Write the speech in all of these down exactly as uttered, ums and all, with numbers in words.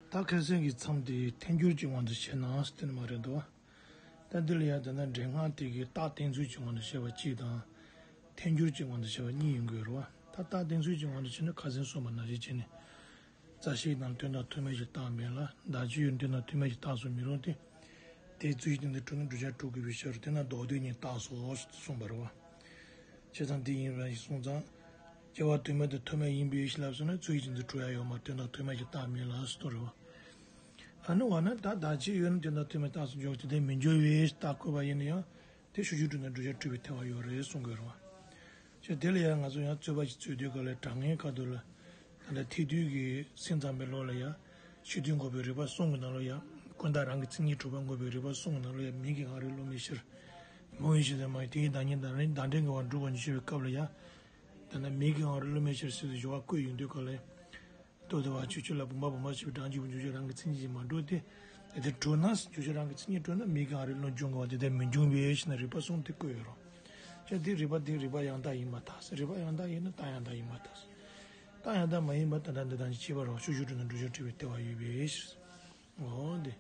ད་ཁ་སང་གི་མཚམས་དེ་ཐལ་འགྱུར་གྱི་དབང་དུ་བྱས་ན་ཟེར་དེ་ནི་མ་རེད་འདུག་ད་འདི་ལ་ཡང་དེ་ན་འདྲེན་ཁང་དེ་གི་རྟགས་གཏན་ཚིགས་ཀྱི་དབང་དུ་བྱས་པ་གཅིག་དང་། ཐལ་འགྱུར་གྱི་དབང་དུ་བྱས་པ་གཉིས་ཡིན་དགོས་རེད་བ། ད་རྟགས་གཏན་ཚིགས་ཀྱི་དབང་དུ་བྱས་ན་ཁ་སང་གསུངས་པ་ནང་བཞིན་བྱས་ནས། རྩ་ཤེའི་ནང་དོན་དམ་ཐོགས་མེད་ཀྱི་རྟགས་མེད་ལ། བདག་གཅིག་ཡོད་ན་དོན་དམ་ཐོགས་མེད་ཀྱི་རྟགས་སུ་མི་རུང་སྟེ། དེ་རྩོད་གཞི་དེ་འདི་གྲུབ་ན་བསྒྲུབ་བྱ་གྲུབ་དགོས་པའི་ཕྱིར་དེ་ན་ལྡོག་དོན་གཉིས་རྟགས་སོ་གསུངས་པ་རེད་བ། བྱས་ཙང་དེ་ཡིན་ར་ཞིག་གསུངས་ཙང་། སྐྱེ་བ་དོན་མེད་དང་ཐོགས་མེད་ཡིན་པའི་ཕྱིར་ལབ་སོང་ན་རྩོད་གཞི་དེ་འདི་གྲུབ་ཡ་ཡོད་མ་རེད། དོན་དམ་ཐོགས་མེད་ཀྱི་རྟགས་མེད་ལ་ཟེར་དོ་རེད་བ། ཨ་ནི་བ་ན་ད་བདག་གཅིག་ཡོད་ན་དོན་དམ་ཐོགས་མེད་རྟགས་སུ་འཇོག་སྟེ་དེ་མི་འཇོག་པའི་རྟགས་བཀོད་པ་ཡིན་ན་ཡང་། དེ་ཕྱོགས་ཆོས་གྲུབ་ན་བསྒྲུབ་བྱ་གྲུབ་པའི་ཐལ་བ་ཡོད་རེད་གསུང་དགོས་རེད་བ། ཅེས་དེ་ལ་ཡང་ང་ཚོ་ཡང་རྩོད་པ་ཞིག་རྩོད་དུས་སྐབས་ལ་དྲང་ངེས་ཁ་ཐུག་ལ། ད་ལྟ་ཐེག་བསྡུས་ཀྱི་སེམས་ཙམ་པའི་ལུགས་ལ་ཡང་། ཕྱི་དོན་འགོག་པའི་རིགས་པ་གསུམ་གྱི་ནང་ལ་ཡང་། ཀུན་བརྟགས་རང་གི་མཚན་ཉིད་གྲུབ་པ་འགོག་པའི་རིགས་པ་གསུམ་གྱི་ནང་ལ་ཡང་མིང་གི་དབང་རིགས་བསླུར་མེད་ཕྱིར། མིང་ཡིན་ཞེས་དང་མ་ཡིན་དེའི་བདག་ཉིད་དང་རིགས་བདག་འབྲས་འགལ་བ་སྒྲུབ་པར་འགྱུར་ཞེས་པའི་སྐབས་ལ་ཡང་། ད་ལྟ་མིང་གི་དབང་རིགས་བསླུར་མེད་ཕྱིར་ཟེར་དུས་སྦྱོར་བ་བཀོད་ཡོང་དུས་སྐབས་ལ། ལྟོ་ལྡིར་བ་ཆུ་སྐྱོར་ལ་བུམ་པ་བུམ་པ་ཞེས་པའི་གྲངས་གཅིག་པུ་འཇོག་བྱེད་རང་གི་མཚན་ཉིད་ཀྱིས་མ་གྲུབ་སྟེ། དེ་ལྟར་གྲུབ་ན་འཇོག་བྱེད་རང་གི་མཚན་ཉིད་གྲུབ་ན་མིང་གི་དབང་རིགས་བསླུར་འབྱུང་དགོས་པ་དེ་ལྟར་མི་འབྱུང་བས་ཞེ་ན་རིགས་པ་གསུམ་དེ་བཀོད་ཡོད་རེད། ཅེས་དེ་རིགས་པ་དེ་རིགས་པ་ཡང་དག་ཡིན་པར་ཐལ། རིགས་པ་ཡང་དག་ཡིན་ན་རྟགས་ཡང་དག་ཡིན་པར་ཐལ། རྟགས་ཡང་དག་མ་ཡིན་པ་ད་ལྟ་འདི་དང་ཕྱིས་པ་རོ་ཕྱོགས་ཆོས་གྲུབ་ན་བསྒྲུབ་བྱ་གྲུབ་པའི་ཐལ་བ་ཡོད་པས། འོ་དེ།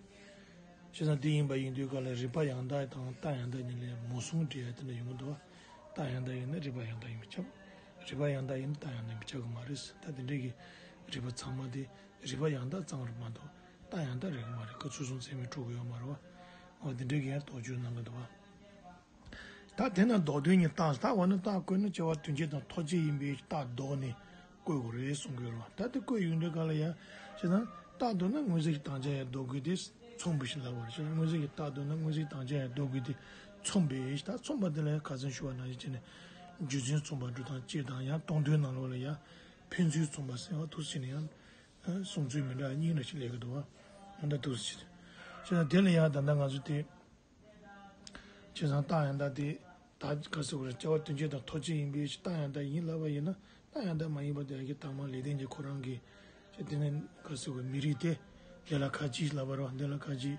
བྱས་ཙང་དེ་ཡིན་པ་ཡིན་དུས་སྐབས་ལ་རིགས་པ་ཡང་དག་དང་རྟགས་ཡང་དག་གཉིས་ལས་མུ་གསུམ་འབྲེལ་ཡ་དེ་འདྲ་ཡོང་གི་འདུག་བ། རྟགས་ཡང་དག་ཡིན་ན་རིགས་པ་ཡང་དག་ཡིན་པ་ཁྱབ། རིགས་པ་ཡང་དག་ཡིན་ན་རྟགས་ཡང་དག་ཡིན་པ་ཁྱབ་གི་མ་རེད། ད་དེ་འདྲའི་གི་རིགས་པ་ཚང་མ་དེ་རིགས་པ་ཡང་དག་ཙམ་རེད་མ་གཏོགས་རྟགས་ཡང་དག་རེད་གི་མ་རེད། ཁོ་ཚུལ་གསུམ་ཚད་མས་གྲུབ་གི་ཡོད་མ་རེད་བ། འོ་དེ་འདྲའི་གི་ཡང་དོགས་གཅོད་གནང་གི་འདུག་བ། ད་དེ་ན་ལྡོག་དོན་གཉིས་རྟགས་ད་འོ་ན་རྟགས་བཀོད་ན་སྐྱེ་བ་དོན་བྱེད་དང་ཐོགས་བྱེད་ཡིན་པའི་རྟགས་ལྡོག་ནས་བཀོད་དགོས་རེད་གསུང་གི་ཡོད་རེད་བ། ད་དེ་བཀོད་ཡོང་དུས་ག་ལ་ཡ། བྱས་ཙང་རྟགས་ལྡོག་ན་མངོན་གསལ་གྱི་དམ་བཅའ་ཡང་ལྡོག་དགོས་ཏེ་མཚུངས་པའི་ཕྱིར་ལབ་པ་རེད། བྱས་ཙང་མངོན་གསལ་གྱི་རྟགས་ལྡོག་ན་མངོན་གསལ་གྱི་དམ་བཅའ་ཡང་ལྡོག་དགོས་ཏེ་མཚུངས་པའི་ཕྱིར། ད་མཚུངས་པ་དེ་ལ་ཡང་ཁ་སང་ཞུ་བ་ནང་བཞིན་བྱས་ནས་རྒྱུ་མཚན་མཚུངས་པ་སྒྲུབ་སྟངས་གཅིག་དང་ཡང་སྟོང་ཐུན་ནང་ལོགས་ལ་ཡང་ཕན་ཚུན་མཚུངས་པ་ཟེར་བ་དུ་བྱས་ནས་ཡང་གསུང་ཚུལ་མི་འདྲ་བ་གཉིས་འདྲ་ཞིག་སླེབས་ཀྱི་འདུག་བ། ཡང་ད་དུ་བྱས། བྱས་ཙང་དེ་ལ་ཡང་ད་ལྟ་ང་ཚོ་དེ། བྱས་ཙང་རྟགས་ཡང་དག་དེ། ད་ག་ཟེར་དགོས་རེད། སྐྱེ་བ་དོན་བྱེད་དང་ཐོགས་བྱེད་ཡིན་པའི་ཕྱིར་རྟགས་ཡང་དག་ཡིན་ལབ་པ་ཡིན་ན་རྟགས་ཡང་དག་མ་ཡིན་པ་དེ་ཡང་གི་དང་མ་ལེགས་ལྡན་གྱི་ཁོ་རང་གི། ཅེས་དེ་ནས་ག་ཟེར་དགོས་མི་རིགས་ཏེ། དེ་ལ་ཁ་ཅིག་ལབ་པ་རེད་བ། དེ་ལ་ཁ་ཅིག་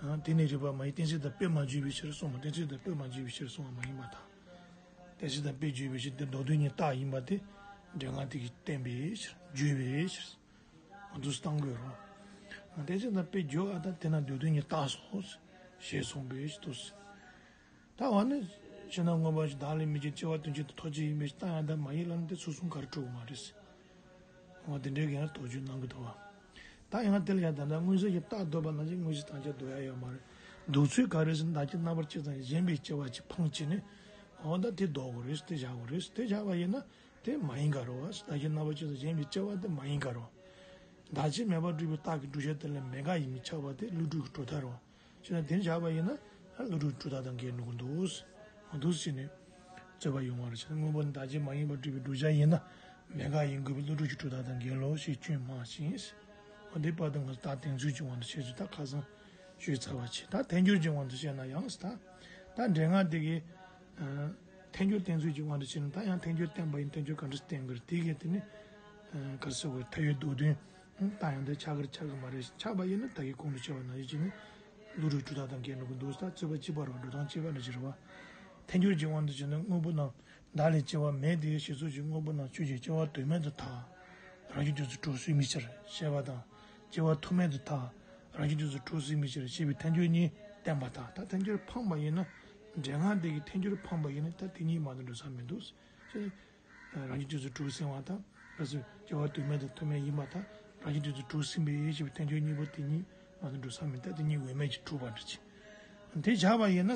ཨ། དེ་ནི་རིགས་པ་མ་ཡིན་གཏན་ཚིགས་དང་དཔེ་མ་བརྗོད་པའི་ཕྱིར་གསུངས་པ། གཏན་ཚིགས་དང་དཔེ་མ་བརྗོད་པའི་ཕྱིར་གསུངས་པ་མ་ཡིན་པར་ཐལ། གཏན་ཚིགས་དང་དཔེ་བརྗོད་པའི་ཕྱིར་དེ་ལྡོག་དོན་གཉིས་རྟགས་ཡིན་པ་དེ། འདྲེན་ཁང་དེ་གིས་བསྟན་པའི་ཕྱིར་བརྗོད་པའི་ཕྱིར། འོ་འདུག་སེ་བཏང་དགོས་རོགས། དེ་ཚེ་ན་དཔེ་བརྗོད་པ་དང་དེ་ན་ལྡོག་དོན་གཉིས་རྟགས་སོ། ཞེས་གསུངས་པའི་འདུག་སེ། ད་འོ་ན། ཕྱི་ནང་མངོན་པ་ཞིག་བདག་ལས་མི་སྐྱེ། སྐྱེ་བ་དོན་བྱེད་དང་ཐོགས་བྱེད་ཡིན་པའི་རྟགས་ཡང་དག་མ་ཡིན་ལབ་ན་དེ་ཚུལ་གསུམ་ག་རེ་གྲུབ་ཀྱི་མ་རེད། འོ་དེ་འདྲའི་གི་ཡང་དོགས་གཅོད་གནང་གི་འདུག་བ། ད་ཡང་དེ་ལ་ཡང་ད་ལྟ་མངོན་གསལ་གྱི་རྟགས་ལྡོག་པ་ནང་བཞིན་མངོན་གསལ་དམ་བཅའ་ལྡོག་ཡ་ཡོད་མ་རེད། ལྡོག་ཚུལ་ག་རེ་ཟེར་ན་བདག་གི་རྣམ་པར་དཔྱད་ཙམ་གཞན་པའི་སྐྱེ་བ་ཅིག་འཕངས་བྱས་ནས། འོ་ད་དེ་ལྡོག་དགོས་རེད། དེ་བཞག་དགོས་རེད། དེ་བཞག་པ་ཡིན་ན། དེ་མ་ཡིན་ག་རོ། བདག་གི་རྣམ་པར་དཔྱད་ཙམ་གཞན་པའི་སྐྱེ་བ་དེ་མ་ཡིན་ག་རོ། བདག་གཅིག་མེད་པར་སྒྲུབ་པའི་རྟགས་ཀྱི་བསྒྲུབ་བྱ་དེ་ལ་མེད་དགག་ཡིན་མིན་ཆགས་པ་དེ་བསླུ་བྲིད་ཀྱི་གྲུབ་མཐའ་རོ། བྱས་ན་དེ་བཞག་པ་ཡིན་ན་བསླུ་བྲིད་ཀྱི་གྲུབ་མཐའ་དང་འགལ་འགྲོ་གི་འདུག་འདུག་ཟེར་ནས་རྩོད་པ་ཡོང་བ་རེད། བྱས་ན་དངོས་པོ་ནི་བདག་གཅིག་མ་ཡིན་པར་སྒྲུབ་པའི་བསྒྲུབ་བྱ་ཡིན་ན་མེད་དགག་ཡིན་དགོས་པའི་བསླུ་བྲིད་ཀྱི་གྲུབ་མཐའ་དང་འགལ་ལོ་ཞེས་སྐྱོན་སྨྲ་ཞིང་། འོ་འདི་བར་དུ་ང་ཚོ་ད་དེ་ཚོའི་གི་དབང་དུ་བྱས་ཚུལ་ད་ཁ་སང་ཞུས་ཚར་བ་བྱས། ད་ཐལ་འགྱུར་གྱི་དབང་དུ་བྱས་ན་ཡང་ད་ད་འདྲེན་ཁང་དེ་གི། ཐལ་འགྱུར་བསྟན་ཚུལ་གྱི་དབང་དུ་བྱས་ན་ད་ཡང་ཐལ་འགྱུར་བསྟན་པ་ཡིན། ཐལ་འགྱུར་ག་འདྲ་བསྟན་དགོས་རེད། དེ་གས་དེ་ནི། ག་རེ་ཟེར་དགོས་རེད། མཐའ་ཡས་ལྡོག་དོན། རྟགས་ཡང་དག་ཆགས་ཀྱི་རེད་ཆགས་ཀྱི་མ་རེད། ཆགས་པ་ཡིན་ན་ད་གིན་གོང་དུ་བཤད་པ་ནང་བཞིན་བྱས་ནས་བསླུ་བྲིད་གྲུབ་མཐའ་དང་འགལ་འགྲོ་གི་འདུག་ད་རྩོད་པ་གཅིག་པ་རེད་བ། འགྲོ་སྟངས་གཅིག་པ་འདྲ་ཅིག་རེད་བ། ཐལ་འགྱུར་གྱི་དབང་དུ་བྱས་ན་དངོས་པོ་རྣམས་བདག་ལས་སྐྱེ་བ་མེད་དེ་ཞེས་སོགས་ཀྱི་དངོས་པོ་རྣམས་ཆོས་ཅན། སྐྱེ་བ་དོན་མེད་དུ་ཐལ། རང་བཞིན་དུ་གྲུབ་སྲིད་མིན་ཕྱིར་ཞེས་པ་དང་། སྐྱེ་བ་ཐོགས་མེད་དུ་ཐལ། རང་བཞིན་དུ་གྲུབ་སྲིད་མིན་ཕྱིར་ཞེས་པའི་ཐལ་འགྱུར་གཉིས་བསྟན་པར་ཐལ། ད་ཐལ་འགྱུར་འཕངས་པ་ཡིན་ན། འདྲེན་ཁང་དེ་གིས་ཐལ་འགྱུར་འཕངས་པ་ཡིན་ན་ད་དེ་གཉིས་མ་གཏོགས་འགྲོ་ས་མི་འདུག་ཅེས། རང་བཞིན་དུ་གྲུབ་ཟིན་པ་དང་། ག་རེ་ཟེར། སྐྱེ་བ་དོན་མེད་དང་ཐོགས་མེད་ཡིན་པ་དང་། རང་བཞིན་དུ་གྲུབ་ཟིན་པའི་ཞེས་པའི་ཐལ་འགྱུར་གཉིས་པོ་དེ་གཉིས་མ་གཏོགས་འགྲོ་ས་མེད། ད་དེ་གཉིས་འོས་མེད་ཀྱི་གྲུབ་པ་འདྲ་ཅིག་དེ་བཞག་པ་ཡིན་ན།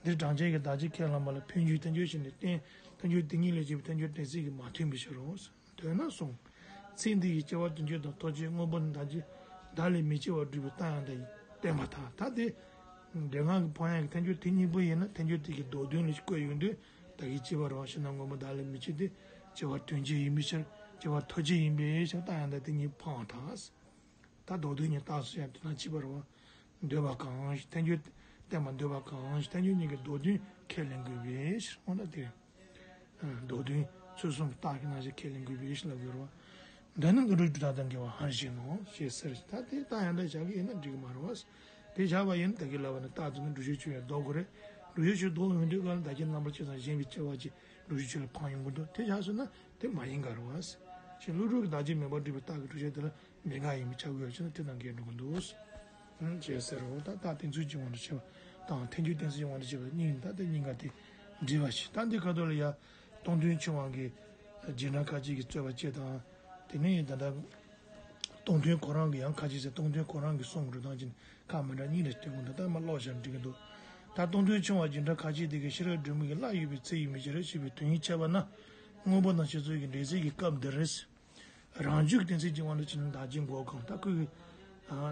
འདིར་གྲངས་ཅན་གྱི་བདག་གཅིག་ཁས་བླངས་པ་ལ་ཕན་ཚུན་ཐལ་འགྱུར་བྱས་ནས་བསྟན། ཐལ་འགྱུར་དེ་གཉིས་ལས་སྐྱེས་པའི་ཐལ་འགྱུར་གཏན་ཚིགས་ཀྱིས་མ་མཐུན་པའི་ཕྱིར་རོ། འདོད་ན་གསུངས། ཚིག་འདི་ཡིས་སྐྱེ་བ་དོན་བྱེད་དང་ཐོགས་བྱེད་དངོས་པོ་ནི་བདག་གཅིག་བདག་ལས་མི་སྐྱེ་བར་སྒྲུབ་པའི་རྟགས་ཡང་དག་བསྟན་པར་ཐལ། ད་དེ། འདྲེན་ཁང་གིས་འཕངས་ཡག་གི་ཐལ་འགྱུར་དེ་གཉིས་པོ་ཡིན་ན་ཐལ་འགྱུར་དེ་གི་ལྡོག་དོན་ལ་བཀོད་ཡོང་དུས་བདག་གིས་སྐྱེ་བ་རེད་བ། ཕྱི་ནང་མངོན་པ་བདག་ལས་མི་སྐྱེ་སྟེ། སྐྱེ་བ་དོན་བྱེད་ཡིན་པའི་ཕྱིར། སྐྱེ་བ་ཐོགས་བྱེད་ཡིན་པའི་ཕྱིར་རྟགས་ཡང་དག་དེ་གཉིས་འཕངས་པར་ཐལ། ད་ལྡོག་དོན་གཉིས་རྟགས་སུ་ཡང་དེ་དང་གཅིག་པ་རེད་བ། འདོད་པ་གང་ཞིག་ཐལ་འགྱུར་བསྟན་པ་འདོད་པ་གང་ཞིག་ཐལ་འགྱུར་གཉིས་ཀྱི་ལྡོག་དོན་ཁས་ལེན་དགོས་པའི་ཕྱིར། འོ་ན་དེ། ལྡོག་དོན་ཚུལ་གསུམ་གྱི་རྟགས་ཀྱི་རྣམ་གཞག་ཁས་ལེན་དགོས་པའི་ཕྱིར་ལབ་དགོས་རེད་བ། འདི་ནི་བསླུ་བྲིད་གྲུབ་མཐའ་དང་འགལ་བ་ཧ་ཞེ་ནོ་ཞེས་ཟེར། ད་དེ་རྟགས་ཡང་དག་བཞག་གི་ཡིན་ན་འགྲིག་གི་མ་རེད་བ། དེ་བཞག་པ་ཡིན་ན་ད་གིན་ལབ་པ་ནི་རྟགས་དེ་ནི་བསྒྲུབ་བྱའི་ཆོས་ཡང་ལྡོག་དགོས་རེད། བསྒྲུབ་བྱའི་ཆོས་ལྡོག་ཡོང་དུས་ག་ལ་བདག་གི་རྣམ་པར་དཔྱད་ཙམ་གཞན་པའི་སྐྱེ་བ་ཅིག་བསྒྲུབ་བྱའི་ཆོས་ལ་འཕངས་ཡོང་གི་འདུག་དེ་བཞག་སོང་ན་དེ་མ་ཡིན་ག་རེད་བ། ཞེས་བསླུ་བྲིད་ཀྱི་བདག་གཅིག་མེད་པར་སྒྲུབ་པའི་རྟགས་ཀྱི་བསྒྲུབ་བྱ་དེ་ལ། མེད་དགག་ཡིན་པའི་ཆ་བགོས་ཡོད་ཕྱིར་ན་དེ་དང་འགལ་འགྲོ་གི་འདུག་ཅེས་ཟེར་རོ། ད་ལྟ་དེ་ཚོའི་སྦྱོང་བ་འདྲ་བྱེད་པ་དང་ཐལ་འགྱུར་གཏན་ཚིགས་སྦྱོང་བ་འདྲ་བྱེད་པ་གཉིས་ད་དེ་གཉིས་ཀ་དེ་འདྲེས་པ་ཞིག་ད་འདི་ཁ་ཐོག་ལ་ཡ་སྟོང་ཐུན་ཆུང་བ་གི་རྗེས་འབྲང་ཁ་ཅིག་གི་རྩོད་པ་བཅས་དང་། དེ་ནས་ད་ལྟ་སྟོང་ཐུན་ཁོ་རང་གི་ཡང་ཁ་ཅིག་ཟེར་སྟོང་ཐུན་ཁོ་རང་གི་གསུང་རུ་དང་ཅིན་ཁ་མི་འདྲ་གཉིས་ལ་སྟོན་གོ་ད་ལྟ་མ་ཀློག་བཞག་འགྲིག་གི་འདུག་ད་སྟོང་ཐུན་ཆུང་བ་རྗེས་འབྲང་ཁ་ཅིག་དེ་གི་ཤེས་རབ་སྒྲོན་མེ་གི་བླ་ཡོད་པའི་ཚེ་ཡི་མི་ཤེས་རབ་ཞེས་པའི་དོན་ཡིན་ཆད་པ་ན་དངོས་པོ་དང་ཤེས་ཚོད་ཀྱི་འབྲེལ་ཚད་ཀྱི་སྐབས་འདིར། རང་རྒྱུད་ཀྱི་གཏན་ཚིགས་ཀྱི་དབང་དུ་བྱས་ནས་བདག་རྐྱེན་འགོག་གམ། ད་ཁོས་ཀྱིས་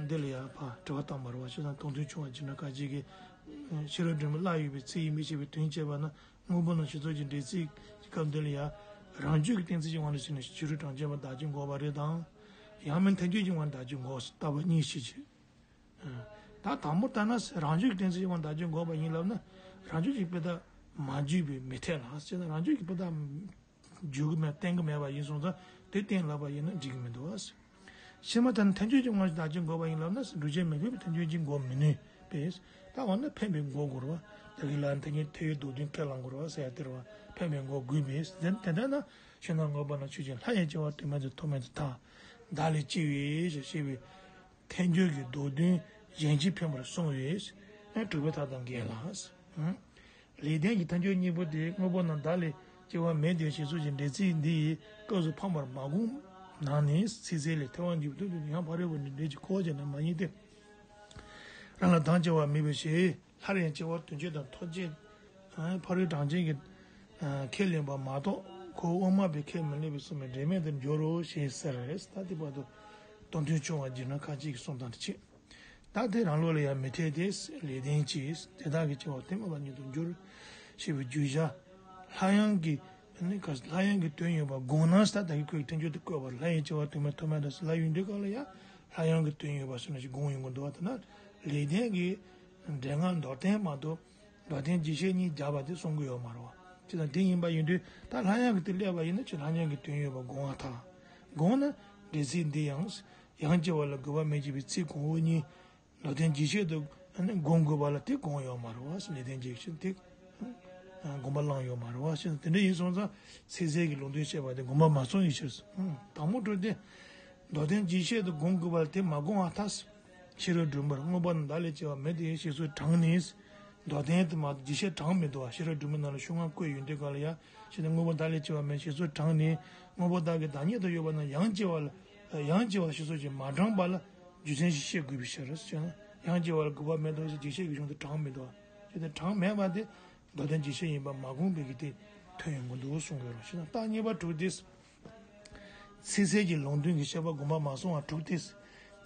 འདི་ལ་ཡང་ཕར་དྲི་བ་བཏང་བ་རེད་བ། བྱས་ཙང་སྟོང་ཐུན་ཆུང་བ་རྗེས་འབྲང་ཁ་ཅིག་གིས་ཤེས་རབ་སྒྲོན་མེ་བླ་ཡོད་པའི་ཚེ་ཡི་མི་ཤེས་པའི་དོན་བྱས་པ་ན་དངོས་པོ་རྣམས་ཤེས་ཚོད་ཀྱི་འབྲེལ་ཚིག་གི་སྐབས་འདི་ལ་ཡང་རང་རྒྱུད་ཀྱི་གཏན་ཚིགས་ཀྱི་དབང་དུ་བྱས་ནས་ཕྱི་རོལ་གྲངས་ཅན་པ་བདག་རྐྱེན་འགོག་པ་རེད་དང་། ཡང་མིན་ཐལ་འགྱུར་གྱི་དབང་དུ་བདག་རྐྱེན་འགོག་ཟེར་ལྟ་བ་གཉིས་ཤེས་བྱེད། ད་དང་པོ་ལྟར་ན་རང་རྒྱུད་ཀྱི་གཏན་ཚིགས་ཀྱི་དབང་དུ་བདག་རྐྱེན་འགོག་པ་ཡིན་ལབ་ན་རང་རྒྱུད་ཀྱི་དཔེ་རྟགས་མ་འཇུག་པས་མི་འཐད་ལ་ཟེར་ན་རང་རྒྱུད་ཀྱི་དཔེ་རྟགས། འཇུག་གི་མེད་བསྟན་གི་མེད་པ་ཡིན་སོང་ཙང་དེ་བསྟན་ལབ་པ་ཡིན་ན་འགྲིག་གི་མི་འདུག་ཨ། ཕྱི་མ་ལྟར་ན་ཐལ་འགྱུར་གྱི་དབང་དུ་བདག་རྐྱེན་འགོག་པ་ཡིན་ལབ་ན་སྒྲུབ་བྱེད་མི་འཕེན་པའི་ཐལ་འགྱུར་གྱིས་འགོག་མི་ནུས་པས། ད་འོ་ན་འཕེན་པས་འགོག་དགོས་རེད་བ། ད་གིན་ལ་ཐལ་འགྱུར་ཐལ་བའི་མདོར་བསྡུས་ཁས་བླང་དགོས་རེད་བ་ཟེར་ཡ་དེ་རེད་བ། འཕེན་པས་འགོག་དགོས་པས། དེ་དེ་ལྟར་ན་ཕྱི་ནང་དངོས་པོ་རྣམས་ཆོས་ཅན། ལྷ་ཡི་སྐྱེ་བ་དོན་མེད་དང་ཐོགས་མེད་དུ་ཐལ། བདག་ལས་སྐྱེ་བའི་ཞེས་བཤད་པའི་ཐལ་འགྱུར་གྱི་མདོར་བསྡུས་གཞན་གྱིས་འཕེན་པར་གསུངས་པས་གྲུབ་པའི་མཐའ་དང་འགལ་ལ། ལེགས་ལྡན་གྱི་ཐལ་འགྱུར་གཉིས་པོ་དེ་དངོས་པོ་རྣམས་བདག་ལས་སྐྱེ་བ་མེད་དེ་ཞེས་སོགས་ཀྱི་འགྲེལ་ཚིག་འདི་ཡི་སྐབས་སུ་འཕངས་པར་མ་དགོངས་ནའང་ནི་ཚིག་གསལ་ལས་ཐལ་བ་འཇུག་ཏུ་ཡང་ཕ་རོལ་པོ་ནི་འགྲེལ་གྱི་ཁོ་བོ་ཅན་ནི་མ་ཡིན་ཏེ། རང་ལ་བདག་སྐྱེ་བ་མེད་པའི་ཕྱིར། སླར་ཡང་སྐྱེ་བ་དོན་བྱེད་དང་ཐོགས་བཅས་ཕ་རོལ་གྲངས་ཅན་གྱིས་ཁས་ལེན་པ་མ་གཏོགས་ཁོ་བོ་དབུ་མ་པས་ཁས་མི་ལེན་པས་གསུངས་པའི་འབྲེལ་མེད་དུ་འགྱུར་རོ་ཞེས་ཟེར། ད་དེ་བར་དུ་སྟོང་ཐུན་ཆུང་བ་རྗེས་འབྲང་ཁ་ཅིག་གི་གསུང་སྟངས་དེ་བྱེད། ད་དེ་རང་ལུགས་ལ་ཡང་མི་འཐད་དེ། ལེགས་ལྡན་གྱིས་དེ་དག་གི་སྐྱེ་བ་ཐེངས་མ་པ་ཉིད་དུ་འགྱུར་ཞེས་པའི་བརྗོད་བྱ་ལྷ་ཡང་གི་ནི་ག་ལྷ་ཡང་གི་དོན་ཡོད་པ་དགོངས་ན་ད་ལྟ་གི་ཁོས་ཐལ་འགྱུར་དུ་བཀོད་པ་ལྷ་ཡི་སྐྱེ་བ་དོན་མེད་ཐོགས་མེད་དུ་ལབ་ཡོང་དུས་སྐབས་ལ་ཡང་ལྷ་ཡང་གི་དོན་ཡོད་པ་སོགས་ནས་ཞིག་དགོངས་ཡོང་གི་འདུག་བ། དེ་ན་ལེགས་ལྡན་གྱི་འགྲེལ་ངག་མདོར་བསྟན་མ་གཏོགས་མདོར་བསྟན་རྒྱས་བཤད་གཉིས་སྦྱར་བ་དེ་གསུང་གི་ཡོད་མ་རེད་བ། དེ་དང་དེ་ཡིན་པ་ཡིན་དུས་ད་ལྷ་ཡང་གི་དེ་སླེབས་པ་ཡིན་ན་ཁྱོད་ལྷ་ཡང་གི་དོན་ཡོད་པ་དགོངས་པ་དང་དགོངས་ན་འགྲེལ་ཚིག་འདི་ཡང་། ཡང་སྐྱེ་བ་ལ་དགོས་པ་མེད་ཅེས་པའི་ཚིག་གོང་འོག་གཉིས། མདོར་བསྟན་རྒྱས་བཤད་དུ་ནི་སྒོམ་དགོས་པ་ལ་དེ་དགོངས་ཡོད་མ་རེད་བ། ལེགས་ལྡན་རྒྱས་བཤད་དེ་དགོངས་པ་བླངས་ཡོད་མ་རེད་བ། དེ་འདྲ་ཡིན་སོང་ཙང་ཚིག་གསལ་གྱི་ལུང་དོན་བཤད་པ་དེ་དགོངས་པ་མ་ཚོམ་ཡི་ཕྱིར། དང་པོ་དྲུག་སྟེ། མདོར་བསྟན་རྒྱས་བཤད་དུ་སྒོམ་དགོས་པ་ལ་དེ་མ་དགོངས་པར་ཐལ། ཤེས་རབ་སྒྲོན་མེར་དངོས་པོ་རྣམས་བདག་ལས་སྐྱེ་བ་མེད་དེ་ཞེས་སོགས་དྲངས་ནས། མདོར་བསྟན་དུ་མ་རྒྱས་བཤད་དྲངས་མི་འདུག་བ། ཤེས་རབ་སྒྲོན་མེ་ནང་ལ་ཤོག་ལྔ་བཀོད་ཡོང་དུས་སྐབས་ལ་ཡང་ཞེས་ནས་དངོས་པོ་བདག་ལས་སྐྱེ་བ་མེད་ཞེས་སོགས་དྲངས་ནས་དངོས་པོ་བདག་གི་བདག་ཉིད་དུ་ཡོད་པ་ན་ཡང་སྐྱེ་བ་ལ་ཡང་སྐྱེ་བ་ཞེས་སོགས་ཀྱིས་མ་དྲངས་པ་ལ་རྒྱུ་མཚན་ཞིག་བཤད་དགོས་པའི་ཕྱིར་ཞེ་ན། ཡང་སྐྱེ་བ་ལ་དགོས་པ་མེད་དོ་ཞེས་རྒྱས་བཤད་ཀྱི་གཞུང་དུ་དྲངས་མི་འདུག་བ། ཞེས་ཏེ་དྲངས་མེད་པ་དེ་མདོར་བསྟན་རྒྱས་བཤད་ཡིན་པ་མ་དགོངས་པའི་གི་དེ་ཐོན་ཡོང་གི་འདུག་གསུང་གི་རེད། ཞེ་ན་རྟགས་གཉིས་པ་དྲུག་སྟེ། ཚིག་གསལ་གྱི་ལུང་དོན་གྱི་བཤད་པ་དགོངས་པ་མ་སོང་བ་དྲུག་སྟེ།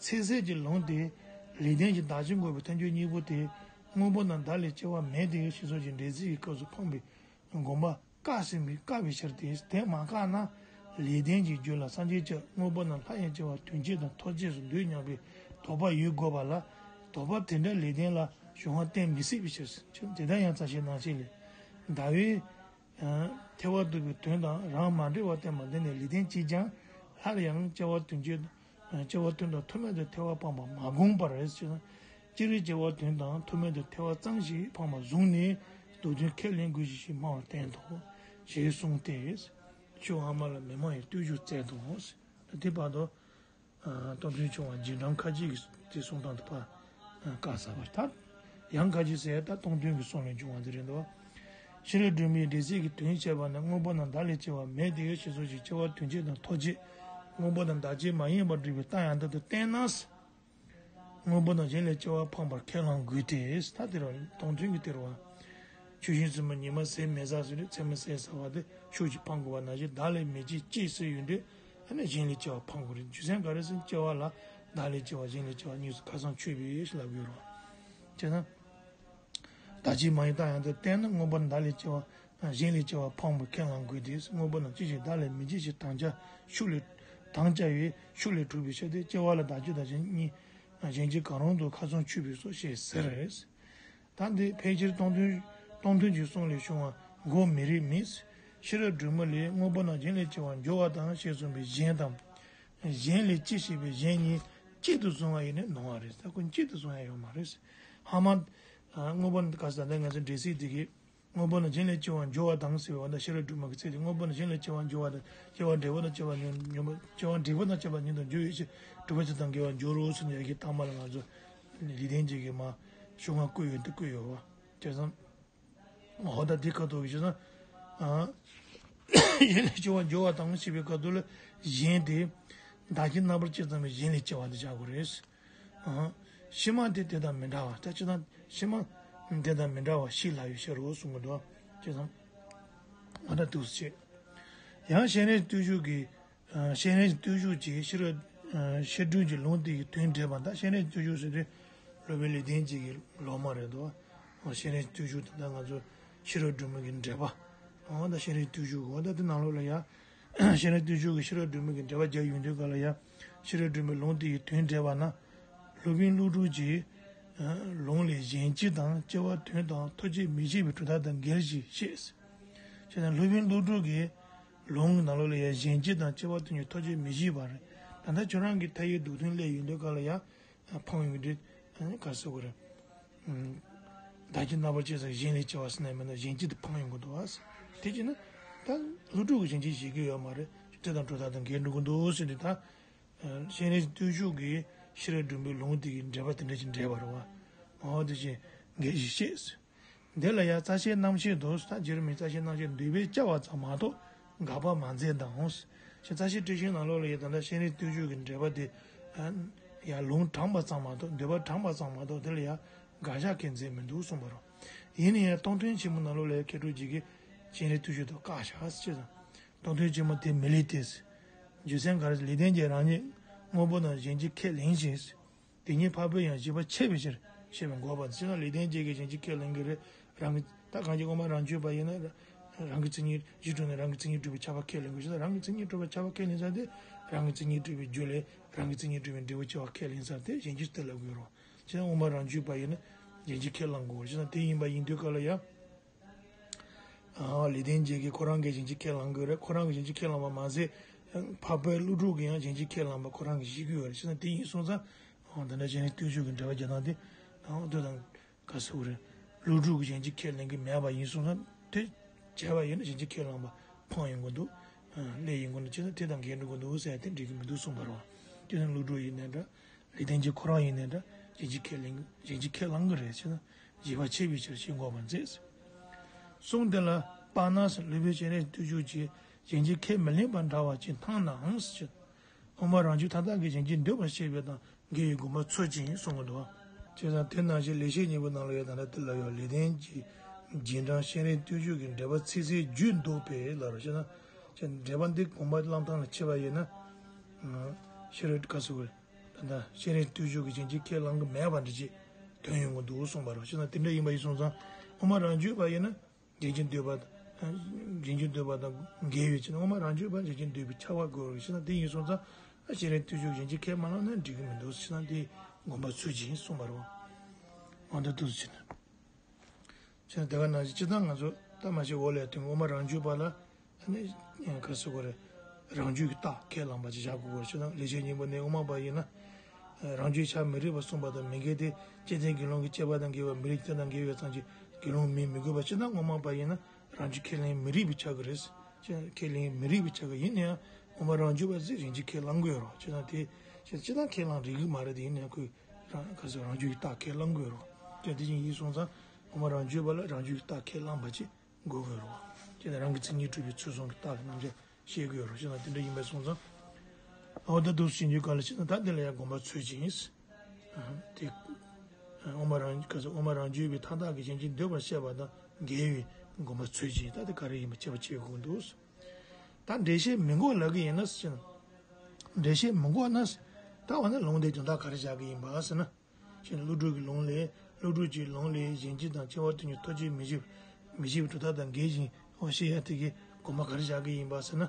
ཚིག་གསལ་གྱི་ལུང་དེ་ལེགས་ལྡན་གྱི་བདག་རྐྱེན་འགོག་པའི་ཐལ་འགྱུར་གཉིས་པོ་དེ་དངོས་པོ་རྣམས་བདག་ལས་སྐྱེ་བ་མེད་དེ་ཞེས་སོགས་ཀྱི་འགྲེལ་ཚིག་གི་སྐབས་སུ་འཕངས་པའི་དགོངས་པ་བཀག་ཟིན་པས་བཀག་པའི་ཕྱིར་ཏེ། དེ་མ་བཀག་ན་ལེགས་ལྡན་གྱི་རྒྱུད་ལ་སངས་རྒྱས་ཀྱིས་དངོས་པོ་རྣམས་ལྷ་ཡི་སྐྱེ་བ་དོན་བྱེད་དང་ཐོགས་བཅས་སུ་འདོད་སྙམ་པའི་དོགས་པ་ཡོད་དགོས་པ་ལ་དོགས་པ་དེ་འདྲ་ལེགས་ལྡན་ལ་གཞུང་བ་བསྟན་མི་སྲིད་པའི་ཕྱིར། དེ་ལྟར་ཡང་རྩ་ཤེའི་སྣང་བྱེད་ལས། ཟླ་བས། ཐལ་བར་འདོད་པའི་དོན་དང་རང་མ་འབྲེལ་བར་བསྟན་པ་འདི་ནི་ལེགས་ལྡན་གྱིས་ཀྱང་སླར་ཡང་སྐྱེ་བ་དོན་བྱེད་སྐྱེ་བ་དོན་དང་ཐོགས་མེད་དུ་ཐལ་བར་འཕངས་པ་མ་དགོངས་པར་ཞེ་ན། སྤྱིར་སྐྱེ་བ་དོན་དང་ཐོགས་མེད་དུ་ཐལ་བ་ཙམ་ཞིག་འཕངས་པ་བཟུང་ནས་མདོར་བསྡུས་ཁས་ལེན་དགོས་ཞེས་སྨྲ་བར་བསྟན་ཏོ། ཞེས་གསུངས་ཏེ། ཆོས་ཨ་མ་ལ་མི་མང་ཡི་བསྟོད་བཞུགས་སྩལ་ཏོ། དེ་བར་དུ། སྟོང་ཐུན་ཆུང་བ་རྗེས་འབྲང་ཁ་ཅིག་གི་དེ་གསུང་སྟངས་དུ་ཕར་བཀག་ཚར་བ་ལྟར། ཡང་ཁ་ཅིག་ཟེར་ད་སྟོང་ཐུན་གྱི་གསུང་ལས་འབྱུང་བ་དེ་རེད་འདུག་ཤེས་རབ་སྒྲོན་མེའི་འགྲེལ་ཚིག་གི་དོན་བཤད་པ་ན་དངོས་པོ་རྣམས་བདག་ལས་སྐྱེ་བ་མེད་དེ་ཞེས་སོགས་ཀྱི་སྐྱེ་བ་དོན་བྱེད་དང་ཐོགས་བཅས་དངོས་པོ་རྣམས་བདག་བྱེད་མ་ཡིན་པར་སྒྲུབ་པའི་རྟགས་ཡང་དག་ཏུ་བསྟན་ན། དངོས་པོ་རྣམས་གཞན་ལས་སྐྱེ་བ་འཕངས་པར་ཁས་བླང་དགོས་ཏེ། ད་དེ་རུ་སྟོང་ཐུན་གྱི་དེ་རུ་བ། ཆུ་ཤིང་བཙུན་མོ་ཉི་མ་ཟེར་མེད་ས་ཟེར་རེད། མཚན་མོ་ཟེར་ས་བ་དེ་ཤུགས་ཀྱིས་འཕང་དགོས་པ་ནང་བཞིན་བདག་ལས་མི་སྐྱེ་ཅེས་ཟེར་ཡོད་འདྲེ། ཨ་ནི་གཞན་ལས་སྐྱེ་བ་འཕང་དགོས་རེད། རྒྱུ་མཚན་ག་རེ་ཟེར་སྐྱེ་བ་ལ་བདག་ལས་སྐྱེ་བ་གཞན་ལས་སྐྱེ་བ་གཉིས་སུ་ཁ་སང་ཆོད་པའི་ཞེས་ལབ་ཡོད་རེད། བྱས་ན། བདག་བྱེད་མ་ཡིན་རྟགས་ཡང་དག་བསྟན་ན་དངོས་པོ་བདག་ལས་སྐྱེ་བ་གཞན་ལས་སྐྱེ་བ་འཕངས་པར་ཁས་བླང་དགོས་ཏེ། དངོས་པོ་རྣམས་སྐྱེ་ཞིང་བདག་ལས་མི་སྐྱེ་ཞེས་དམ་བཅའ་ཤུགས་ལས་དམ་བཅའ་བའི་ཤུགས་ལས་གྲུབ་པའི་ཕྱིར་ཏེ། སྐྱེ་བ་ལ་བདག་བྱེད་དང་གཞན་གཉིས་གཞན་གྱིས་གང་རུང་དུ་ཁ་སང་ཆོད་པས་སོ་ཞེས་ཟེར། ད་འདི་ཕལ་ཆེར་སྟོང་ཐུན་སྟོང་ཐུན་གྱི་གསུང་ལས་བྱུང་བ་འགོག་མི་རིགས་མིན། ཤེས་རབ་སྒྲོན་མེ་ལས་དངོས་པོ་རྣམས་གཞན་ལས་སྐྱེ་བར་འགྱུར་བ་དང་ཞེས་གསུངས་པའི་གཞན་དང་། གཞན་ལས་སྐྱེ་ཞེས་པའི་གཞན་གཉིས་གཅིག་ཏུ་བཟུང་བ་ཡིན་ནས་ནོར་བ་རེད། ད་ཁོ་གཅིག་ཏུ་བཟུང་ཡ་ཡོད་མ་རེད། ཧ་མ། དངོས་པོ་འདི་ག་ས་ད་ལྟ་ང་ཚོ་འགྲེལ་སྲིད་འདི་གི་དངོས་པོ་རྣམས་གཞན་ལས་སྐྱེ་བར་འགྱུར་བ་དང་ཟེར་བའི་འོ་ན་ཤེས་རབ་སྒྲོན་མེ་གི་ཚིག་དེ། དངོས་པོ་རྣམས་གཞན་ལས་སྐྱེ་བར་འགྱུར་བ་དང་། སྐྱེ་བ་འབྲས་བུ་དང་བཅས་པ་ཉིད་དུ་འགྱུར་བའི་ཕྱིར། སྒྲུབ་པ་བྱེད་དང་དགེ་བ་འབྱུང་རུང་ཟེར་ནས་ཡ་གི་ཐ་མ་ལ་ང་ཚོ་ལེགས་ལྡན་འབྱེད་ཀྱི་མ་ཤོག་ལྔ་བཀོད་ཡོད་དེ་བཀོད་ཡོད་བ། བྱས་ཙང་། འོ་ད་དེ་ཁ་ཐོག་གི་བྱས་ཙང་། ཨ། གཞན་ལས་སྐྱེ་བར་འགྱུར་བ་དང་ཞེས་པའི་ཁ་ཐོག་ལ་གཞན་དེ། བདག་གི་རྣམ་པར་དཔྱད་ཙམ་པའི་གཞན་ལས་སྐྱེ་བ་དེ་བྱ་དགོས་རེད། ཨ། ཕྱི་མ་དེ་དེ་དང་མི་འདྲ་བ། ད་ཅི་དང་ཕྱི་མ་དེ་དང་མི་འདྲ་བ་ཞིག་ལ་ཡོད་ཕྱིར་རོ་གསུང་གི་འདུག་བྱས་ཙང་། འོ་ད་འདུག་སེ་བྱས། ཡང་སྤྱན་རས་བརྟུལ་ཞུགས་ཀྱི། ཨ། སྤྱན་རས་བརྟུལ་ཞུགས་ཀྱི་ཤེས་རབ། ཨ། ཤེས་སྒྲུབ་ཀྱི་ལུང་དེ་ཡི་དོན་འགྲེལ་པ་དང་། སྤྱན་རས་བརྟུལ་ཞུགས་ཟེར་དུས་སློབ་དཔོན་ལེགས་ལྡན་འབྱེད་ཀྱི་སློབ་མ་རེད་དོ། ཨ། སྤྱན་རས་བརྟུལ་ཞུགས་དེ་ད་ང་ཚོ་ཤེས་རབ་སྒྲོན་མེ་གི་འགྲེལ་པ། འོ་ད་སྤྱན་རས་བརྟུལ་ཞུགས། འོ་ད་དེ་ནང་ལོགས་ལ་ཡ། སྤྱན་རས་བརྟུལ་ཞུགས་ཀྱི་ཤེས་རབ་སྒྲོན་མེ་གི་འགྲེལ་པ་རྒྱག་ཡོང་དུས་ག་ལ་ཡ། ཤེས་རབ་སྒྲོན་མེའི་ལུང་དེ་ཡི་དོན་འགྲེལ་པ་ན། སློབ་དཔོན་ཀླུ་སྒྲུབ་ཀྱི། ཨ། ལུང་ལས་གཞན་སྐྱེ་དང་སྐྱེ་བ་དོན་དང་ཐོབ་བྱེད་མི་བྱེད་པའི་གྲུབ་མཐའ་དང་འགལ་ཞེས་བཤད། བྱས་ཙང་སློབ་དཔོན་ཀླུ་སྒྲུབ་ཀྱི་ལུང་གི་ནང་ལོགས་ལ་ཡང་གཞན་སྐྱེ་དང་སྐྱེ་བ་དོན་གྱི་ཐོབ་བྱེད་མི་བྱེད་པ་རེད། ད་ལྟ་ཁྱོད་རང་གི་མཐའ་ཡས་སྡུག་བདུན་སླེབས་ཡོང་དུས་ག་ལ་ཡང་ཕངས་ཡོང་གི་འདུག་ག་ཟེར་དགོས་རེད། བདག་གི་རྣམ་པར་དཔྱད་ཙམ་གཞན་ལས་སྐྱེ་བ་ཟེར་ན་མིན་ན་གཞན་སྐྱེ་དེ་ཕངས་ཡོང་གི་འདུག་བ། དེ་བྱས་ན་ད་ཀླུ་སྒྲུབ་ཀྱིས་གཞན་སྐྱེ་བཞེད་ཀྱི་ཡོད་མ་རེད། དེ་དང་གྲུབ་མཐའ་དང་འགལ་འགྲོ་གི་འདུག་ཟེར་ནས་ད། སྤྱན་རས་བརྟུལ་ཞུགས་ཀྱི་ཤེས་རབ་སྒྲོན་མེའི་ལུང་དེ་གི་འགྲེལ་པ་དེ་འདྲ་ཞིག་འགྲེལ་བ་རེད་བ། འོ་དེ་བཞིན་འགལ་ཞེས་བཤད། འདི་ལ་ཡང་རྩ་ཤེའི་རྣམ་བཤད་དུ། ད་རྗེ་རིན་པོ་ཆེ་རྩ་ཤེའི་རྣམ་བཤད་འདོད་པས་བསྐྱལ་བ་ཙམ་མ་གཏོགས་དགག་པ་མ་མཛད་དང་། ཞེས་རྩ་ཤེ་བཀྲ་ཤིས་ནང་ལོགས་ལ་ཡང་ད་ལྟ་སྤྱན་རས་བརྟུལ་ཞུགས་ཀྱི་འགྲེལ་པ་དེ། ཡང་ལུང་དྲངས་པ་ཙམ་མ་གཏོགས། འདོད་པ་དྲངས་པ་ཙམ་མ་གཏོགས་དེ་ལ་ཡང་དགག་བཞག་གིས་མཛད་མི་འདུག་གསུངས་པ་རེད། ཡིན་ན་ཡང་སྟོང་ཐུན་ཆེན་མོའི་ནང་ལོགས་ལ་ཡང་མཁས་གྲུབ་རྗེ་གིས་སྤྱན་རས་བརྟུལ་ཞུགས་དེ་བཀག་བཞག་ཟེར་ཅེས་དང་། སྟོང་ཐུན་ཆེན་མོ་དེ་མི་ལེགས་ཏེ། རྒྱུ་མཚན་ག་རེ། ལེགས་ལྡན་འབྱེད་རང་ཉིད་དངོས་པོ་རྣམས་གཞན་གྱིས་ཁས་ལེན་ཞིང་། དེ་ཉིད་འཕགས་པས་ཡང་བཞེད་པ་ཆད་པའི་ཕྱིར་ཞེས་པའི་འགོག་པ་དང་། ཅི་ལྟར་ལེགས་ལྡན་འབྱེད་ཀྱིས་གཞན་གྱིས་ཁས་ལེན་གྱི་རེད། རང་གི་ད་གང་ཅི་དབུ་མ་རང་རྒྱུད་པ་ཡིན་ན། རང་གི་མཚན་ཉིད་གཞི་གྲུབ་ནས་རང་གི་མཚན་ཉིད་གྲུབ་པའི་ཁྱབ་པ་ཁས་ལེན་དགོས་ཞེ་ན། རང་གི་མཚན་ཉིད་གྲུབ་པའི་ཁྱབ་པ་ཁས་ལེན་ས་དེ། རང་གི་མཚན་ཉིད་གྲུབ་པའི་རྒྱུ་ལས་རང་གི་མཚན་ཉིད་གྲུབ་པའི་འབྲས་བུ་སྐྱེ་བ་ཁས་ལེན་ས་དེ་གཞན་གྱིས་དེ་ལབ་དགོས་རེད། ཅི་ལྟར་དབུ་མ་རང་རྒྱུད་པ་ཡིན་ན་གཞན་གྱིས་ཁས་བླང་དགོས་རེད། ཅི་ལྟར་དེ་ཡིན་པ་ཡིན་དུས་ག་ལ་ཡང་། ཨ། ལེགས་ལྡན་འབྱེད་ཀྱིས་ཁོ་རང་གིས་གཞན་གྱིས་ཁས་བླང་གི་རེད། ཁོ་རང་གིས་གཞན་གྱིས་ཁས་བླངས་པ་མ་ཟད། འཕགས་པ་ཀླུ་སྒྲུབ་ཀྱིས་ཡང་གཞན་གྱིས་ཁས་བླངས་པ་ཁོ་རང་གིས་བཞེད་ཀྱི་ཡོད་རེད། བྱས་ཙང་དེ་ཡིན་སོང་ཙང་། ཨ། འདི་འདྲ་བྱས་ནས་བརྟུལ་ཞུགས་ཀྱི་འགྲེལ་པ་རྒྱག་སྟངས་དེ། ཨ། དེ་དང་ག་ཟེར་དགོས་རེད། ཀླུ་སྒྲུབ་ཀྱིས་གཞན་གྱིས་ཁས་ལེན་གྱི་མེད་པ་ཡིན་སོང་ཙང་། དེ་བྱས་པ་ཡིན་ན་གཞན་གྱིས་ཁས་བླངས་པ་ཕངས་ཡོང་གི་འདུག་ཨ། ལས་ཡིན་གྱི་འདུག་བྱས་ཙང་དེ་དང་འགལ་འགྲོ་གི་འདུག་ཟེར་ཏེ་འགྲིག་གི་མི་འདུག་གསུངས་པ་རེད་བ། དེ་ནི་ཀླུ་སྒྲུབ་ཡིན་ནའི་འདྲ། ལེགས་ལྡན་འབྱེད་ཁོ་རང་ཡིན་ནའི་འདྲ། གཞན་གྱིས་ཁས་ལེན། གཞན་གྱིས་ཁས་བླང་གི་རེད། བྱས་ན་བཞེད་པ་ཆད་པའི་ཕྱིར་ཞེས་འགོག་པར་མཛད། གསུངས་དེ་ལ་དཔག་ན་ཟེར། སློབ་དཔོན་སྤྱན་རས་བརྟུལ་ཞུགས་ཀྱིས་གཞན་གྱིས་ཁས་མི་ལེན་པ་འདྲ་བ་ཅིག་སྣང་ནའང་ཟེར། དབུ་མ་རང་རྒྱུད་མཐའ་དག་གིས་གཞན་གྱིས་འདོད་པར་བཤད་པ་དང་འགལ་བའི་དགོངས་པ་ཚོལ་ཅིང་གསུང་གི་འདུག་བྱས་ཙང་དེ་ནང་བཞིན་ལེགས་བཤད་སྙིང་པོ་ནང་ལ་ཡང་ད་ལྟ་དེ་ལ་ཡང་ལེགས་ལྡན་གྱི་རྗེས་འབྲང་སྤྱན་རས་བརྟུལ་ཞུགས་ཀྱི་འགྲེལ་པ་ཚིག་གསལ་བརྗོད་འདུག་པས་ལབ་རེད། བྱས་ན་འགྲེལ་པ་འདི་དགོངས་པ་བླང་སྟངས་ལ་དཔྱད་པ་ཡིན་ན། ཤེས་རབ་ག་ཟེར་དགོས་རེད། ད་ལྟ་སྤྱན་རས་བརྟུལ་ཞུགས་ཀྱིས་གཞན་གྱིས་ཁས་བླང་གི་མེད་པ་འདྲ་ཅིག་ཐོན་ཡོང་གི་འདུག་གསུངས་པ་རེད། བྱས་ན་དེ་འདྲ་ཡིན་པ་ཡིན་སོང་ཙང་། དབུ་མ་རང་རྒྱུད་པ་ཡིན་ན་གཞན་གྱིས་འདོད་པ་དང་། གཞན་གྱིས་འདོད་པ་དང་འགལ་བའི་ཕྱིར་ན། དབུ་མ་རང་རྒྱུད་པ་གཞན་གྱིས་འདོད་པའི་ཁྱབ་པ་དགོས་རེད། བྱས་ན་དེ་ཡིན་སོང་ཙང་། ཨ། སྤྱན་རས་བརྟུལ་ཞུགས་གཞན་གྱིས་ཁས་མ་བླངས་ན་འགྲིག་གི་མི་འདུག་བྱས་ན་དེ་དགོངས་པ་ཚོལ་ཅིག་གསུངས་པ་རེད་བ། འོ་ད་འདུག་སེ་བྱས་ན། བྱས་ན་དེ་ག་ནང་བཞིན་སྤྱིར་བཏང་ང་ཚོ་ད་མ་གཞི་འོག་ལ་ཡ་དེ་དབུ་མ་རང་རྒྱུད་པ་ལ། ཨ་ནི་ག་ཟེར་དགོས་རེད། རང་རྒྱུད་ཀྱི་རྟགས་ཁས་བླངས་པ་ཅིག་བཞག་དགོས་རེད། བྱས་ན་ལེགས་བཤད་སྙིང་པོ་ནས་དབུ་མ་པ་ཡིན་ན། རང་རྒྱུད་ཆ་མི་རིག་པ་གསུངས་པ་དང་མི་འགལ་ཏེ། སྤྱི་མཐུན་དགེ་སློང་གི་སྤྱོད་པ་དང་འགལ་བའི་མི་རིགས་དེ་དང་འགལ་བའི་ཙམ་གྱིས་དགེ་སློང་མིན་མི་དགོས་པ། སྤྱིར་བཏང་དབུ་མ་པ་ཡིན་ན་རང་རྒྱུད་ཁས་ལེན་མི་རིགས་པའི་ཆ་གི་རེད། ཁས་ལེན་མི་རིགས་པའི་ཆ་གི་ཡིན་ན་ཡང་དབུ་མ་རང་རྒྱུད་པ་ཚོས་རང་རྒྱུད་ཁས་བླང་གི་ཡོད་རེད། བྱས་ཙང་དེ་སྤྱིར་བཏང་ཁས་བླངས་རིགས་ཀྱི་མ་རེད། དེ་ཡིན་ན་ཡང་ཁོས་རང་ག་ཟེར་རང་རྒྱུད་ཀྱི་རྟགས་ཁས་བླང་གི་ཡོད་རེད། དེ་དེ་བཞིན་ཡིན་སོང་ཙང་དབུ་མ་རང་རྒྱུད་པ་ལ་རང་རྒྱུད་ཀྱི་རྟགས་ཁས་བླངས་པ་ཅིག་དགོས་ཀྱི་ཡོད་རེད། བྱས་ཙང་རང་གི་མཚན་ཉིད་གྲུབ་པའི་ཚུལ་གསུམ་གྱི་རྟགས་ཀྱི་རྣམ་གཞག་བཤད་ཀྱི་ཡོད་རེད། བྱས་ཙང་དེ་འདྲ་ཡིན་པ་སོང་ཙང་། འོ་ད་འདུག་སེ་བྱེད་རྒྱུ་ག་ལ་བྱས་ན་ད་དེ་ལ་ཡང་དགོངས་པ་ཚོལ་ཅིག་ཡིན། དེ་དབུ་མ་རང་ག་ཟེར་དབུ་མ་རང་རྒྱུད་པའི་མཐའ་དག་གིས་གཞན་གྱིས་འདོད་པར་བཤད་པ་དང་འགལ་བའི་དགོངས་པ་ཚོལ་ཅིག་ཡིན། ད་དེ་ག་རེ་ཡིན་པ་དཔྱད་པ་བྱེད་དགོས་འདུག་ད་འགྲེལ་བཤད་མི་དགོས་ལབ་ཀྱི་ཡིན་ན་ཟེར་ན། འགྲེལ་བཤད་མི་དགོས་ན། ད་འོ་ན་ལུང་དེ་དོན་དག་ག་རེ་བཞག་གི་ཡིན་པ་ཟེར་ན། ཞེས་ཀླུ་སྒྲུབ་ཀྱི་ལུང་ལས། ཀླུ་སྒྲུབ་ཀྱི་ལུང་ལས་གཞན་སྐྱེ་དང་སྐྱེ་བ་དོན་གྱི་ཐོབ་བྱེད་མི་བྱེད། མི་བྱེད་པའི་གྲུབ་མཐའ་དང་འགལ་ཞིང་འོ་ཞེས་ཡ་དེ་གའི་དགོངས་པ་ག་རེ་བཞག་གི་ཡིན་པ་ཟེར་ན།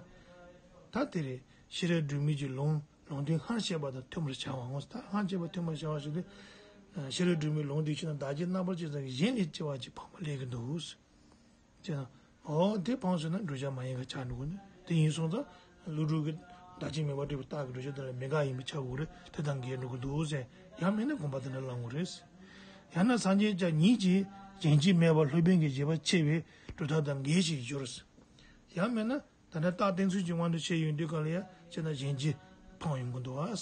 ད་དེ་རེད། ཤེས་རབ་སྒྲོན་མེ་གི་ལུང་ལུང་དོན་སྔར་བཤད་པ་དང་མཐུན་པར་བྱ་བའོ། ད་སྔར་བཤད་པ་མཐུན་པར་བྱ་བ་ཞེས་ཏེ། ཤེས་རབ་སྒྲོན་མེའི་ལུང་དེ་ཕྱིར་ན་བདག་གི་རྣམ་པར་དཔྱད་ཙམ་གྱིས་གཞན་ལས་སྐྱེ་བ་ཅིག་ཕངས་པ་སླེབས་ཀྱི་འདུག་ཅེ་ན། འོ་དེ་ཕངས་སོང་ན་བསྒྲུབ་བྱ་མ་ཡིན་པ་ཆགས་འགྲོ་གི་འདུག་དེ་ཡིན་སོང་ཙང་ཀླུ་སྒྲུབ་ཀྱིས་བདག་གཅིག་མིན་པར་སྒྲུབ་པའི་རྟགས་ཀྱི་བསྒྲུབ་བྱ་དེ་ལ་མི་དགག་ཡིན་པ་ཆགས་དགོས་རེད། དེ་དང་འགལ་འགྲོ་གི་འདུག་ཟེར། ཡང་མིན་ན་དགོངས་པ་དེ་འདྲ་བླང་དགོས་རེད། ཡང་ན་སངས་རྒྱས་བཅས་ཉིད་ཀྱིས་ གཞན་གཅེས་མེད་པར་སློབ་དཔོན་གྱི་བཞེད་པ་ཆེ་བའི་གྲུབ་མཐའ་དང་འགལ་ཞིང་འགྱུར། ཡང་མིན་ན། ད་ལྟ་རྟགས་གཏན་ཚིགས་ཀྱི་དབང་དུ་བྱས་ཡོང་དུས་ག་ལ་ཡང་ཅི་ན་གཞན་གཅེས་མཐོང་ཡོང་གི་འདུག་ཨ།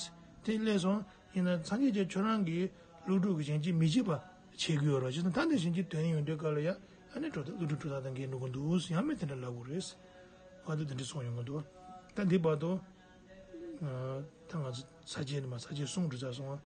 དེ་སླད་སོང་ཡིན་ན་སངས་རྒྱས་ཀྱིས་ཁྱོད་རང་གི་སློབ་ཕྲུག་གི་གཞན་གཅེས་མི་བྱེད་པ་བྱེད་ཀྱི་ཡོད་རེད། ཅི་ན་ད་འདི་གཞན་གཅེས་དོན་ཡོང་དུས་ག་ལ་ཡང་ཨ་ནི་གྲུབ་མཐའ་སློབ་ཕྲུག་གྲུབ་མཐའ་དང་འགལ་འགྲོ་གི་འདུག་ཡང་མིན་དེ་འདྲ་ལབ་དགོས་རེད། ང་ཚོ་དེ་འདྲ་གསུངས་ཡོང་གི་འདུག་ད་འདི་བར་དུ་ད་ང་ཚོ་ས་བཅད་ནི་མ་ས་བཅད་གསུམ་འགྲོ་ཚར་སོང་ཨ།